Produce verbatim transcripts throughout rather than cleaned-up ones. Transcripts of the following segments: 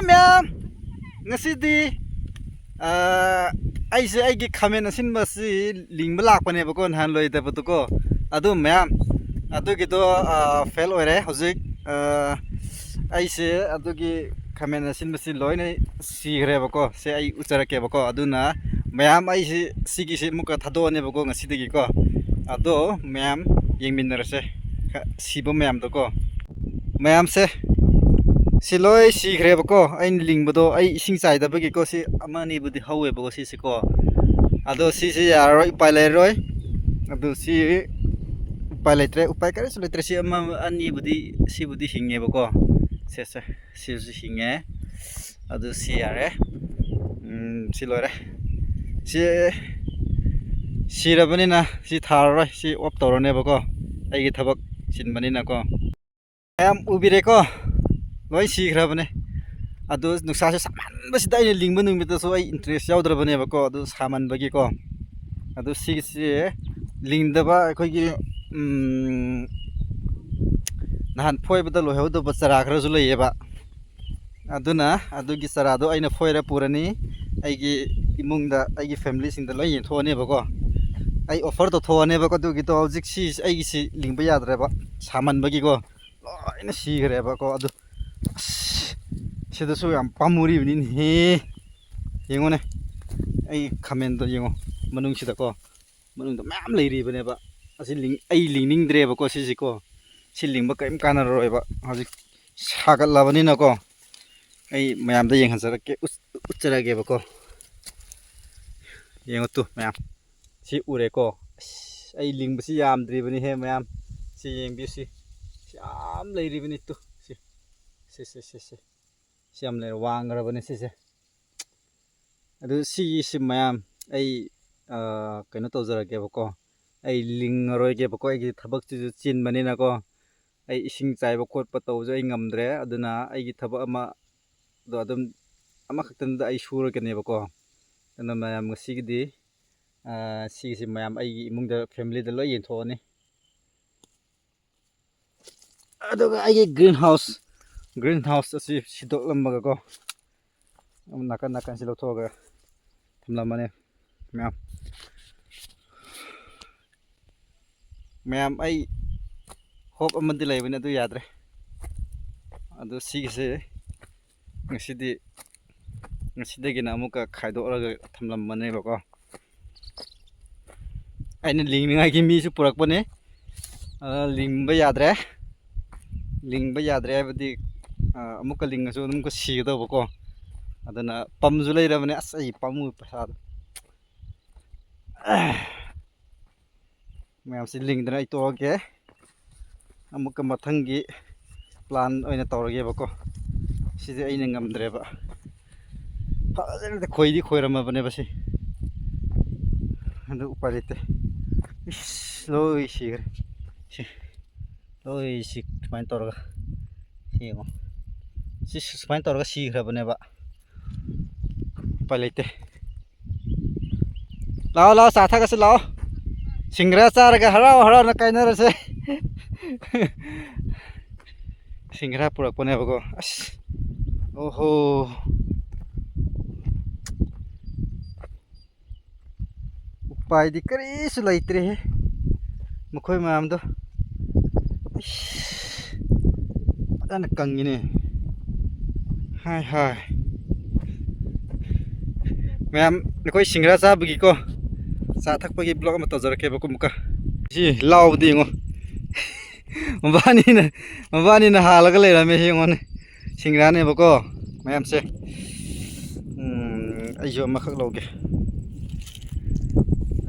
ꯃꯌꯥꯝ, ꯉꯁꯤꯗꯤ ꯑꯥ, ꯑꯩꯁꯦ ꯑꯩꯒꯤ ꯈꯥꯃꯦꯟ ꯑꯁꯤꯟꯕꯁꯤ ꯂꯤꯡꯕ ꯂꯥꯛꯄꯅꯦꯕꯀꯣ, ꯅꯍꯥꯟ ꯂꯣꯏꯗꯕꯗꯨꯀꯣ꯫ ꯑꯗꯨ ꯃꯌꯥꯝ, ꯑꯗꯨꯒꯤꯗꯣ ꯐꯦꯜ ꯑꯣꯏꯔꯦ꯫ ꯍꯧꯖꯤꯛ ꯑꯥ, ꯑꯩꯁꯦ ꯑꯗꯨꯒꯤ ꯈꯥꯃꯦꯟ ꯑꯁꯤꯟꯕꯁꯤ ꯂꯣꯏꯅ ꯁꯤꯈ꯭ꯔꯦꯕꯀꯣ꯫ ꯁꯦ, ꯑꯩ ꯎꯠꯆꯔꯛꯀꯦꯕꯀꯣ꯫ ꯑꯗꯨꯅ ꯃꯌꯥꯝ, ꯑꯩꯁꯤ ꯁꯤꯒꯤꯁꯤ ꯑꯃꯨꯛꯀ ꯊꯥꯗꯣꯛꯑꯅꯦꯕꯀꯣ ꯉꯁꯤꯗꯒꯤꯀꯣ꯫ ꯑꯗꯣ ꯃꯌꯥꯝ, ꯌꯦꯡꯃꯤꯟꯅꯔꯁꯦ ꯁꯤꯕ ꯃꯌꯥꯝꯗꯣꯀꯣ꯫ ꯃꯌꯥꯝꯁꯦ, ꯁꯤ ꯂꯣꯏ ꯁꯤꯈ꯭ꯔꯦꯕꯀꯣ꯫ ꯑꯩꯅ ꯂꯤꯡꯕꯗꯣ ꯑꯩ ꯏꯁꯤꯡ ꯆꯥꯏꯗꯕꯒꯤꯀꯣ, ꯁꯤ ꯑꯃ ꯑꯅꯤꯕꯨꯗꯤ ꯍꯧꯋꯦꯕꯀꯣ ꯁꯤꯁꯦꯀꯣ꯫ ꯑꯗꯣ ꯁꯤꯁꯦ ꯌꯥꯔꯔꯣꯏ, ꯎꯄꯥꯏ ꯂꯩꯔꯔꯣꯏ꯫ ꯑꯗꯨ ꯁꯤ ꯎꯄꯥꯏ ꯂꯩꯇ꯭ꯔꯦ, ꯎꯄꯥꯏ ꯀꯔꯤꯁꯨ ꯂꯩꯇ꯭ꯔꯦ꯫ ꯁꯤ ꯑꯃ ꯑꯅꯤꯕꯨꯗꯤ, ꯁꯤꯕꯨꯗꯤ ꯍꯤꯡꯉꯦꯕꯀꯣ꯫ ꯁꯦ, ꯁꯦ, ꯁꯤꯁꯨ ꯍꯤꯡꯉꯦ꯫ ꯑꯗꯨ ꯁꯤ ꯌꯥꯔꯦ꯫ ꯎꯝ, ꯁꯤ ꯂꯣꯏꯔꯦ꯫ ꯁꯤ, ꯁꯤꯔꯕꯅꯤꯅ ꯁꯤ ꯊꯥꯔꯔꯣꯏ, ꯁꯤ ꯑꯣꯐ ꯇꯧꯔꯅꯦꯕꯀꯣ, ꯑꯩꯒꯤ ꯊꯕꯛ ꯆꯤꯟꯕꯅꯤꯅꯀꯣ꯫ ꯃꯌꯥꯝ ꯎꯕꯤꯔꯦꯀꯣ, ꯂꯣꯏ ꯁꯤꯈ꯭ꯔꯕꯅꯦ꯫ ꯑꯗꯨ ꯅꯨꯡꯁꯥꯁꯦ ꯁꯥꯃꯟꯕꯁꯤꯗ ꯑꯩꯅ ꯂꯤꯡꯕ ꯅꯨꯃꯤꯠꯇꯁꯨ ꯑꯩ ꯏꯟꯇꯔꯦꯁ ꯌꯥꯎꯗ꯭ꯔꯕꯅꯦꯕꯀꯣ, ꯑꯗꯨ ꯁꯥꯃꯟꯕꯒꯤꯀꯣ꯫ ꯑꯗꯨ ꯁꯤꯒꯤꯁꯤ ꯂꯤꯡꯗꯕ ꯑꯩꯈꯣꯏꯒꯤ, ꯎꯝ, ꯅꯍꯥꯟ ꯐꯣꯏꯕꯗ ꯂꯣꯏꯍꯧꯗꯕ ꯆꯔꯥ ꯈꯔꯁꯨ ꯂꯩꯌꯦꯕ꯫ ꯑꯗꯨꯅ ꯑꯗꯨꯒꯤ ꯆꯔꯥꯗꯣ ꯑꯩꯅ ꯐꯣꯏꯔ ꯄꯨꯔꯅꯤ꯫ ꯑꯩꯒꯤ ꯏꯃꯨꯡꯗ, ꯑꯩꯒꯤ ꯐꯦꯃꯤꯂꯤꯁꯤꯡꯗ ꯂꯣꯏ ꯌꯦꯟꯊꯣꯛꯑꯅꯦꯕꯀꯣ꯫ ꯑꯩ ꯑꯣꯐꯔ ꯇꯧꯊꯣꯛꯑꯅꯦꯕꯀꯣ꯫ ꯑꯗꯨꯒꯤꯗꯣ ꯍꯧꯖꯤꯛ ꯁꯤ ꯑꯩꯒꯤꯁꯤ ꯂꯤꯡꯕ ꯌꯥꯗ꯭ꯔꯦꯕ, ꯁꯥꯃꯟꯕꯒꯤꯀꯣ꯫ ꯂꯣꯏꯅ ꯁꯤꯈ꯭ꯔꯦꯕꯀꯣ꯫ ꯑꯗꯨ ꯑꯁ, ꯁꯤꯗꯁꯨ ꯌꯥꯝ ꯄꯥꯝꯃꯨꯔꯤꯕꯅꯤꯅꯦꯍꯦ꯫ ꯌꯦꯡꯉꯣꯅꯦ, ꯑꯩ ꯈꯥꯃꯦꯟꯗꯣ ꯌꯦꯡꯉꯣ, ꯃꯅꯨꯡꯁꯤꯗꯀꯣ, ꯃꯅꯨꯡꯗ ꯃꯌꯥꯝ ꯂꯩꯔꯤꯕꯅꯦꯕ꯫ ꯑꯁꯤ ꯂꯤꯡ-, ꯑꯩ ꯂꯤꯡꯅꯤꯡꯗ꯭ꯔꯦꯕꯀꯣ ꯁꯤꯁꯤꯀꯣ꯫ ꯁꯤ ꯂꯤꯡꯕ ꯀꯔꯤꯝ ꯀꯥꯟꯅꯔꯔꯣꯏꯕ꯫ ꯍꯧꯖꯤꯛ ꯁꯥꯒꯠꯂꯕꯅꯤꯅꯀꯣ꯫ ꯑꯩ ꯃꯌꯥꯝꯗ ꯌꯦꯡꯍꯟꯖꯔꯛꯀꯦ, ꯎꯠ-, ꯎꯠꯆꯔꯒꯦꯕꯀꯣ꯫ ꯌꯦꯡꯉꯨ ꯇꯨ ꯃꯌꯥꯝ꯫ ꯁꯤ ꯎꯔꯦꯀꯣ꯫ ꯑꯁ, ꯑꯩ ꯂꯤꯡꯕꯁꯤ ꯌꯥꯝꯗ꯭ꯔꯤꯕꯅꯤꯍꯦ ꯃꯌꯥꯝ꯫ ꯁꯤ ꯌꯦꯡꯕꯤꯌꯨ ꯁꯤ꯫ ꯁꯤ ꯌꯥꯝ ꯂꯩꯔꯤꯕꯅꯤ ꯇꯨ꯫ ꯁꯤ꯫ ꯁꯤ, ꯁꯤ, ꯁꯤ, ꯁꯤ꯫ ꯁꯤ ꯌꯥꯝ ꯂꯩꯔꯦ, ꯋꯥꯡꯈ꯭ꯔꯕꯅꯦ ꯁꯤꯁꯦ꯫ ꯑꯗꯨ ꯁꯤꯒꯤꯁꯤ ꯃꯌꯥꯝ ꯑꯩ, ꯑ, ꯀꯩꯅꯣ ꯇꯧꯖꯔꯒꯦꯕꯀꯣ꯫ ꯑꯩ ꯂꯤꯡꯉꯔꯣꯏꯒꯦꯕꯀꯣ꯫ ꯑꯩꯒꯤ ꯊꯕꯛꯁꯤꯁꯨ ꯆꯤꯟꯕꯅꯤꯅꯀꯣ꯫ ꯑꯩ ꯏꯁꯤꯡ ꯆꯥꯏꯕ ꯈꯣꯠꯄ ꯇꯧꯕꯁꯨ ꯑꯩ ꯉꯝꯗ꯭ꯔꯦ꯫ ꯑꯗꯨꯅ ꯑꯩꯒꯤ ꯊꯕꯛ ꯑꯃꯗꯣ ꯑꯗꯨꯝ ꯑꯃꯈꯛꯇꯪꯗ ꯑꯩ ꯁꯨꯔꯒꯅꯦꯕꯀꯣ꯫ ꯑꯗꯨꯅ ꯃꯌꯥꯝ ꯉꯁꯤꯒꯤꯗꯤ, ꯑ, ꯁꯤꯒꯤꯁꯤ ꯃꯌꯥꯝ ꯑꯩꯒꯤ ꯏꯃꯨꯡꯗ, ꯐꯦꯃꯤꯂꯤꯗ ꯂꯣꯏ ꯌꯦꯟꯊꯣꯛꯑꯅꯤ꯫ ꯑꯗꯨꯒ ꯑꯩꯒꯤ ꯒ꯭ꯔꯤꯟ ꯍꯥꯎꯁ ꯒ꯭ꯔꯤꯟ ꯍꯥꯎꯁ ꯑꯁꯤ ꯁꯤꯗꯣꯛꯂꯝꯃꯒꯀꯣ, ꯅꯥꯀꯟ ꯅꯥꯀꯟꯁꯤ ꯂꯧꯊꯣꯛꯑꯒ ꯊꯝꯂꯝꯕꯅꯦ ꯃꯌꯥꯝ꯫ ꯃꯌꯥꯝ, ꯑꯩ ꯍꯣꯞ ꯑꯃꯗꯤ ꯂꯩꯕꯅꯤ, ꯑꯗꯨ ꯌꯥꯗ꯭ꯔꯦ꯫ ꯑꯗꯨ ꯁꯤꯒꯤꯁꯦ ꯉꯁꯤꯗꯤ, ꯉꯁꯤꯗꯒꯤꯅ ꯑꯃꯨꯛꯀ ꯈꯥꯏꯗꯣꯛꯂꯒ ꯊꯝꯂꯝꯕꯅꯦꯕꯀꯣ꯫ ꯑꯩꯅ ꯂꯤꯡꯅꯤꯡꯉꯥꯏꯒꯤ ꯃꯤꯁꯨ ꯄꯨꯔꯛꯄꯅꯦ, ꯑꯗꯨꯅ ꯂꯤꯡꯕ ꯌꯥꯗ꯭ꯔꯦ꯫ ꯂꯤꯡꯕ ꯌꯥꯗ꯭ꯔꯦ ꯍꯥꯏꯕꯗꯤ, ꯑ, ꯑꯃꯨꯛꯀ ꯂꯤꯡꯉꯁꯨ ꯑꯗꯨꯝꯀ ꯁꯤꯒꯗꯧꯕꯀꯣ꯫ ꯑꯗꯨꯅ ꯄꯝꯁꯨ ꯂꯩꯔꯕꯅꯦ꯫ ꯑꯁ, ꯑꯩ ꯄꯥꯝꯃꯨꯏ ꯄꯩꯁꯥꯗꯣ꯫ ꯃꯌꯥꯝꯁꯤ ꯂꯤꯡꯗꯅ ꯑꯩ ꯇꯣꯛꯑꯒꯦ꯫ ꯑꯃꯨꯛꯀ ꯃꯊꯪꯒꯤ ꯄ꯭ꯂꯥꯟ ꯑꯣꯏꯅ ꯇꯧꯔꯒꯦꯕꯀꯣ꯫ ꯁꯤꯗꯤ ꯑꯩꯅ ꯉꯝꯗ꯭ꯔꯦꯕ꯫ ꯐꯖꯅ ꯈꯣꯏꯗꯤ ꯈꯣꯏꯔꯝꯃꯕꯅꯦꯕ ꯁꯤ꯫ ꯑꯗꯨ ꯎꯄꯥꯏ ꯂꯩꯇꯦ꯫ ꯏꯁ, ꯂꯣꯏ ꯁꯤꯈ꯭ꯔꯦ꯫ ꯁꯤ ꯂꯣꯏ ꯁꯤ ꯁꯨꯃꯥꯏꯅ ꯇꯧꯔꯒ, ꯁꯤ ꯌꯦꯡꯉꯣ꯫ ꯁꯤ ꯁꯨꯃꯥꯏꯅ ꯇꯧꯔꯒ ꯁꯤꯈ꯭ꯔꯕꯅꯦꯕ꯫ ꯎꯄꯥꯏ ꯂꯩꯇꯦ꯫ ꯂꯥꯛꯑꯣ, ꯂꯥꯛꯑꯣ, ꯆꯥ ꯊꯛꯑꯁꯤ ꯂꯥꯛꯑꯣ꯫ ꯁꯤꯡꯒ꯭ꯔꯥ ꯆꯥꯔꯒ ꯍꯔꯥꯎ ꯍꯔꯥꯎꯅ ꯀꯥꯏꯅꯔꯁꯦ꯫ ꯁꯤꯡꯒ꯭ꯔꯥ ꯄꯨꯔꯛꯄꯅꯦꯕꯀꯣ꯫ ꯑꯁ, ꯑꯣꯍꯣ꯫ ꯎꯄꯥꯏꯗꯤ ꯀꯔꯤꯁꯨ ꯂꯩꯇ꯭ꯔꯦꯍꯦ꯫ ꯃꯈꯣꯏ ꯃꯌꯥꯝꯗꯣ, ꯏꯁ, ꯐꯖꯅ ꯀꯪꯉꯤꯅꯦ꯫ ꯍꯥꯏ, ꯍꯥꯏ꯫ ꯃꯌꯥꯝ, ꯑꯩꯈꯣꯏ ꯁꯤꯡꯒ꯭ꯔꯥ ꯆꯥꯕꯒꯤꯀꯣ, ꯆꯥ ꯊꯛꯄꯒꯤ vlog ꯑꯃ ꯇꯧꯖꯔꯛꯀꯦꯕꯀꯣ ꯑꯃꯨꯛꯀ꯫ ꯁꯤ ꯂꯥꯎꯕꯗꯤ ꯌꯦꯡꯉꯣ꯫ ꯃꯕꯥꯅꯤꯅ, ꯃꯕꯥꯅꯤꯅ ꯍꯥꯜꯂꯒ ꯂꯩꯔꯝꯃꯦ, ꯁꯤ ꯌꯦꯡꯉꯣꯅꯦ꯫ ꯁꯤꯡꯒ꯭ꯔꯥꯅꯦꯕꯀꯣ ꯃꯌꯥꯝꯁꯦ꯫ ꯎꯝ, ꯑꯩꯁꯨ ꯑꯃꯈꯛ ꯂꯧꯒꯦ꯫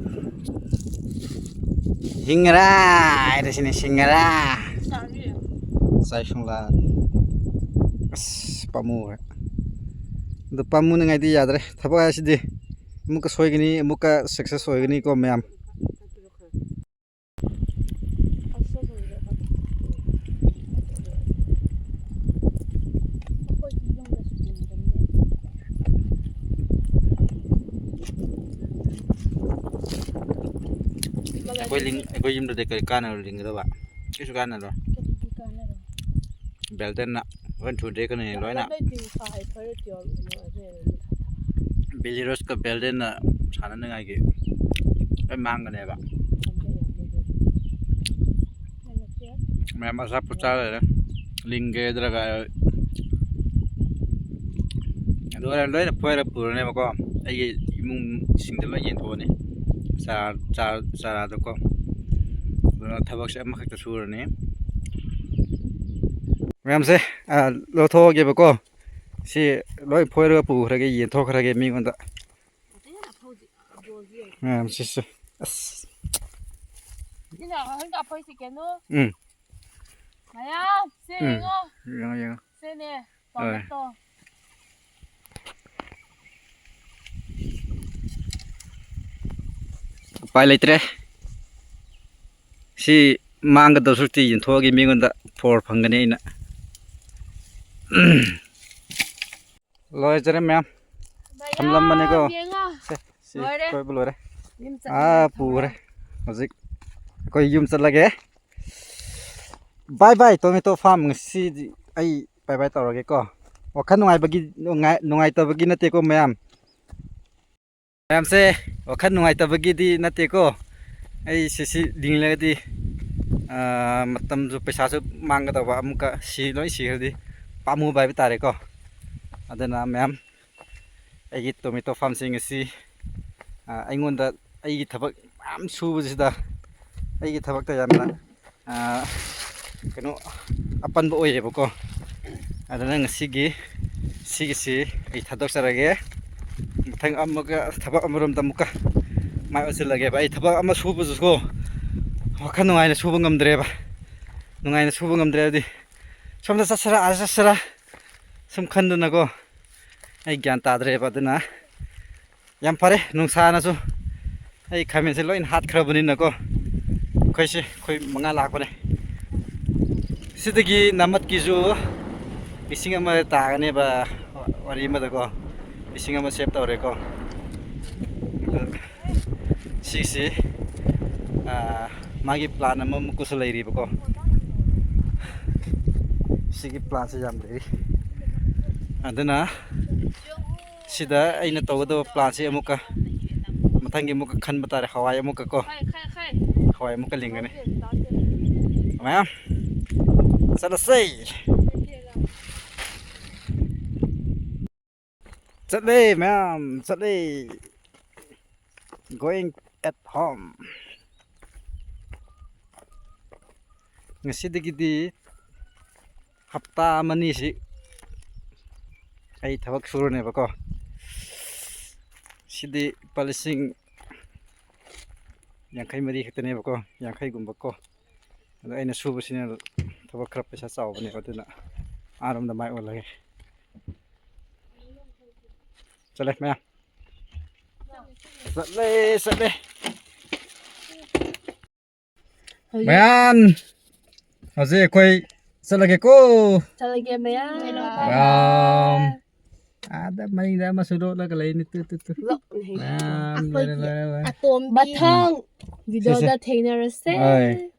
ꯁꯤꯡꯒ꯭ꯔꯥ ꯍꯥꯏꯔꯁꯤꯅꯦ, ꯁꯤꯡꯒ꯭ꯔꯥ꯫ ꯆꯥꯏ ꯁꯨꯡꯂꯥ꯫ ꯑꯁ, ꯄꯥꯝꯃꯨꯔꯦ꯫ ꯑꯗꯨ ꯄꯥꯝꯃꯨꯅꯤꯡꯉꯥꯏꯗꯤ ꯌꯥꯗ꯭ꯔꯦ꯫ ꯊꯕꯛ ꯍꯥꯏꯁꯤꯗꯤ ꯑꯃꯨꯛꯀ ꯁꯣꯏꯒꯅꯤ, ꯑꯃꯨꯛꯀ success ꯑꯣꯏꯒꯅꯤꯀꯣ ꯃꯌꯥꯝ꯫ ꯑꯩꯈꯣꯏ ꯂꯤꯡ-, ꯑꯩꯈꯣꯏ ꯌꯨꯝꯗꯗꯤ ꯀꯔꯤ ꯀꯥꯟꯅꯔꯣ ꯂꯤꯡꯒꯗꯕ? ꯀꯩꯁꯨ ꯀꯥꯟꯅꯔꯣꯏ꯫ ꯕꯦꯜꯇꯟꯅ ꯂꯣꯏ ꯊꯨꯗꯦꯛꯀꯅꯤ ꯂꯣꯏꯅ꯫ ꯕꯦꯂꯤꯔꯁꯀ ꯕꯦꯜꯗꯦꯟꯅ ꯁꯥꯟꯅꯅꯤꯡꯉꯥꯏꯒꯤ ꯂꯣꯏ ꯃꯥꯡꯒꯅꯦꯕ꯫ ꯃꯌꯥꯝ ꯑꯆꯥꯄꯣꯠ ꯆꯥ ꯂꯩꯔꯦ꯫ ꯂꯤꯡꯒꯦ ꯗ꯭ꯔꯒ ꯑꯗꯨ ꯂꯣꯏꯅ ꯐꯣꯏꯔ ꯄꯨꯔꯅꯦꯕꯀꯣ꯫ ꯑꯩꯒꯤ ꯏꯃꯨꯡꯁꯤꯡꯗ ꯂꯣꯏ ꯌꯦꯟꯊꯣꯛꯑꯅꯤ꯫ ꯆꯥꯔꯥ, ꯆꯥꯔꯥ, ꯆꯥꯔꯥꯗꯣꯀꯣ꯫ ꯑꯗꯨꯅ ꯊꯕꯛꯁꯦ ꯑꯃꯈꯛꯇ ꯁꯨꯔꯅꯤ꯫ ꯃꯌꯥꯝꯁꯦ, ꯑ, ꯂꯧꯊꯣꯛꯑꯒꯦꯕꯀꯣ꯫ ꯁꯤ ꯂꯣꯏ ꯐꯣꯏꯔꯒ ꯄꯨꯈ꯭ꯔꯒꯦ, ꯌꯦꯟꯊꯣꯛꯈ꯭ꯔꯒꯦ ꯃꯤꯉꯣꯟꯗ꯫ ꯃꯌꯥꯝꯁꯤꯁꯨ꯫ ꯑꯁ꯫ ꯁꯤꯅ ꯑꯍꯟꯒ ꯑꯩꯈꯣꯏ ꯆꯤꯛꯀꯦꯟꯗꯣ꯫ ꯎꯝ꯫ ꯃꯌꯥꯝ, ꯁꯤ ꯎꯝ꯫ ꯌꯦꯡꯉꯣ꯫ ꯌꯦꯡꯉꯣ, ꯌꯦꯡꯉꯣ꯫ ꯁꯤꯅꯦ, ꯍꯣꯏ꯫ ꯇꯣꯃꯦꯇꯣ꯫ ꯎꯄꯥꯏ ꯂꯩꯇ꯭ꯔꯦ꯫ ꯁꯤ ꯃꯥꯡꯒꯗꯧ ꯁꯔꯨꯛꯇꯤ ꯌꯦꯟꯊꯣꯛꯑꯒꯦ, ꯃꯤꯉꯣꯟꯗ ꯐꯣꯔ ꯐꯪꯒꯅꯤ ꯑꯩꯅ꯫ ꯂꯣꯏꯖꯔꯦ ꯃꯌꯥꯝ꯫ ꯃꯌꯥꯝ ꯊꯝꯂꯝꯕꯅꯤꯀꯣ꯫ ꯌꯦꯡꯉꯣ꯫ ꯁꯦ, ꯁꯤ ꯂꯣꯏꯔꯦ꯫ ꯀꯣꯏꯕ ꯂꯣꯏꯔꯦ꯫ ꯌꯨꯝ ꯆꯠꯂꯒꯦ꯫ ꯑꯥ, ꯄꯨꯈ꯭ꯔꯦ꯫ ꯍꯧꯖꯤꯛ ꯑꯩꯈꯣꯏ ꯌꯨꯝ ꯆꯠꯂꯒꯦ꯫ ꯕꯥꯏ ꯕꯥꯏ, ꯇꯣꯃꯦꯇꯣ ꯐꯥꯔꯝ꯫ ꯉꯁꯤꯗꯤ ꯑꯩ ꯕꯥꯏ ꯕꯥꯏ ꯇꯧꯔꯒꯦꯀꯣ꯫ ꯋꯥꯈꯜ ꯅꯨꯡꯉꯥꯏꯕꯒꯤ, ꯅꯨꯡꯉꯥꯏ-, ꯅꯨꯡꯉꯥꯏꯇꯕꯒꯤ ꯅꯠꯇꯦꯀꯣ ꯃꯌꯥꯝ꯫ ꯃꯌꯥꯝꯁꯦ, ꯋꯥꯈꯜ ꯅꯨꯡꯉꯥꯏꯇꯕꯒꯤꯗꯤ ꯅꯠꯇꯦꯀꯣ꯫ ꯑꯩ ꯁꯤ, ꯁꯤ ꯂꯤꯡꯂꯒꯗꯤ, ꯑꯥ, ꯃꯇꯝꯁꯨ ꯄꯩꯁꯥꯁꯨ ꯃꯥꯡꯒꯗꯧꯕ, ꯑꯃꯨꯛꯀ ꯁꯤ ꯂꯣꯏ ꯁꯤꯈ꯭ꯔꯗꯤ ꯄꯥꯝꯃꯨꯕ ꯍꯥꯏꯕ ꯇꯥꯔꯦꯀꯣ꯫ ꯑꯗꯨꯅ ꯃꯌꯥꯝ, ꯑꯩꯒꯤ ꯇꯣꯃꯦꯇꯣ ꯐꯥꯔꯝꯁꯤꯡ ꯑꯁꯤ, ꯑꯥ, ꯑꯩꯉꯣꯟꯗ ꯑꯩꯒꯤ ꯊꯕꯛ ꯃꯌꯥꯝ ꯁꯨꯕꯁꯤꯗ, ꯑꯩꯒꯤ ꯊꯕꯛꯇ ꯌꯥꯝꯅ, ꯑꯥ, ꯀꯩꯅꯣ, ꯑꯄꯟꯕ ꯑꯣꯏꯌꯦꯕꯀꯣ꯫ ꯑꯗꯨꯅ ꯉꯁꯤꯒꯤ ꯁꯤꯒꯤꯁꯤ ꯑꯩ ꯊꯥꯗꯣꯛꯆꯔꯒꯦ꯫ ꯃꯊꯪ ꯑꯃꯨꯛꯀ ꯊꯕꯛ ꯑꯃꯔꯣꯝꯗ ꯑꯃꯨꯛꯀ ꯃꯥꯏ ꯑꯣꯟꯁꯤꯜꯂꯒꯦꯕ꯫ ꯑꯩ ꯊꯕꯛ ꯑꯃ ꯁꯨꯕꯁꯨꯀꯣ, ꯋꯥꯈꯜ ꯅꯨꯡꯉꯥꯏꯅ ꯁꯨꯕ ꯉꯝꯗ꯭ꯔꯦꯕ꯫ ꯅꯨꯡꯉꯥꯏꯅ ꯁꯨꯕ ꯉꯝꯗ꯭ꯔꯦ ꯍꯥꯏꯕꯗꯤ, ꯁꯣꯝꯗ ꯆꯠꯁꯤꯔꯥ, ꯑꯥꯗ ꯆꯠꯁꯤꯔꯥ ꯁꯨꯝ ꯈꯟꯗꯅꯀꯣ, ꯑꯩ ꯒ꯭ꯌꯥꯟ ꯇꯥꯗ꯭ꯔꯦꯕ꯫ ꯑꯗꯨꯅ ꯌꯥꯝ ꯐꯔꯦ, ꯅꯨꯡꯁꯥꯅꯁꯨ ꯑꯩ ꯈꯥꯃꯦꯟꯁꯦ ꯂꯣꯏꯅ ꯍꯥꯠꯈ꯭ꯔꯕꯅꯤꯅꯀꯣ꯫ ꯑꯩꯈꯣꯏꯁꯦ, ꯑꯩꯈꯣꯏ ꯃꯉꯥ ꯂꯥꯛꯄꯅꯦ꯫ ꯁꯤꯗꯒꯤ ꯅꯥꯃꯠꯀꯤꯁꯨ ꯂꯤꯁꯤꯡ ꯑꯃ ꯇꯥꯒꯅꯦꯕ, ꯋꯥꯔꯤ ꯑꯃꯗꯀꯣ꯫ ꯂꯤꯁꯤꯡ ꯑꯃ ꯁꯦꯞ ꯇꯧꯔꯦꯀꯣ꯫ ꯑꯗꯨ ꯁꯤꯁꯤ, ꯑꯥ, ꯃꯥꯒꯤ ꯄ꯭ꯂꯥꯟ ꯑꯃꯃꯨꯛꯀꯁꯨ ꯂꯩꯔꯤꯕꯀꯣ꯫ ꯁꯤꯒꯤ ꯄ꯭ꯂꯥꯟꯁꯦ ꯌꯥꯝ ꯂꯩꯔꯤ꯫ ꯑꯗꯨꯅ ꯁꯤꯗ ꯑꯩꯅ ꯇꯧꯒꯗꯕ ꯄ꯭ꯂꯥꯟꯁꯤ ꯑꯃꯨꯛꯀ ꯃꯊꯪꯒꯤ ꯑꯃꯨꯛꯀ ꯈꯟꯕ ꯇꯥꯔꯦ꯫ ꯍꯋꯥꯏ ꯑꯃꯨꯛꯀ ꯀꯣ, ꯍꯋꯥꯏ ꯑꯃꯨꯛꯀ ꯂꯤꯡꯒꯅꯤ꯫ ꯃꯌꯥꯝ ꯆꯠꯂꯁꯦ꯫ ꯆꯠꯂꯦ ꯃꯌꯥꯝ, ꯆꯠꯂꯦ꯫ Going at home꯫ ꯉꯁꯤꯗꯒꯤꯗꯤ ꯍꯞꯇꯥ ꯑꯃꯅꯤꯁꯤ ꯑꯩ ꯊꯕꯛ ꯁꯨꯔꯅꯦꯕꯀꯣ꯫ ꯁꯤꯗꯤ ꯂꯨꯄꯥ ꯂꯤꯁꯤꯡ ꯌꯥꯡꯈꯩ ꯃꯔꯤ ꯈꯛꯇꯅꯦꯕꯀꯣ, ꯌꯥꯡꯈꯩꯒꯨꯝꯕꯀꯣ꯫ ꯑꯗꯣ ꯑꯩꯅ ꯁꯨꯕꯁꯤꯅ ꯊꯕꯛ ꯈꯔ ꯄꯩꯁꯥ ꯆꯥꯎꯕꯅꯦꯕ, ꯑꯗꯨꯅ ꯑꯥꯔꯣꯝꯗ ꯃꯥꯏ ꯑꯣꯜꯂꯒꯦ꯫ ꯆꯠꯂꯦ ꯃꯌꯥꯝ, ꯆꯠꯂꯦ, ꯆꯠꯂꯦ꯫ ꯍꯧꯖꯤꯛ ꯃꯌꯥꯝ, ꯍꯧꯖꯤꯛ ꯑꯩꯈꯣꯏ ꯆꯠꯂꯒꯦꯀꯣ꯫ ꯆꯠꯂꯒꯦ ꯃꯌꯥꯝ꯫ ꯃꯌꯥꯝ꯫ ꯑꯥꯗ ꯃꯅꯤꯡꯗ ꯑꯃꯁꯨ ꯂꯣꯠꯂꯒ ꯂꯩꯅꯤ꯫ ꯇꯨ, ꯇꯨ, ꯇꯨ꯫ ꯂꯣꯠꯅꯤ꯫ ꯃꯌꯥꯝ, ꯂꯣꯏꯔꯦ, ꯑꯩꯈꯣꯏꯒꯤ ꯂꯣꯏꯔꯦ, ꯂꯣꯏꯔꯦ꯫ ꯑꯇꯣꯝꯕꯤ꯫ ꯃꯊꯪ ꯁꯦ, ꯁꯦ꯫ ꯚꯤꯗꯤꯑꯣꯗ ꯊꯦꯡꯅꯔꯁꯦ꯫ ꯍꯣꯏ꯫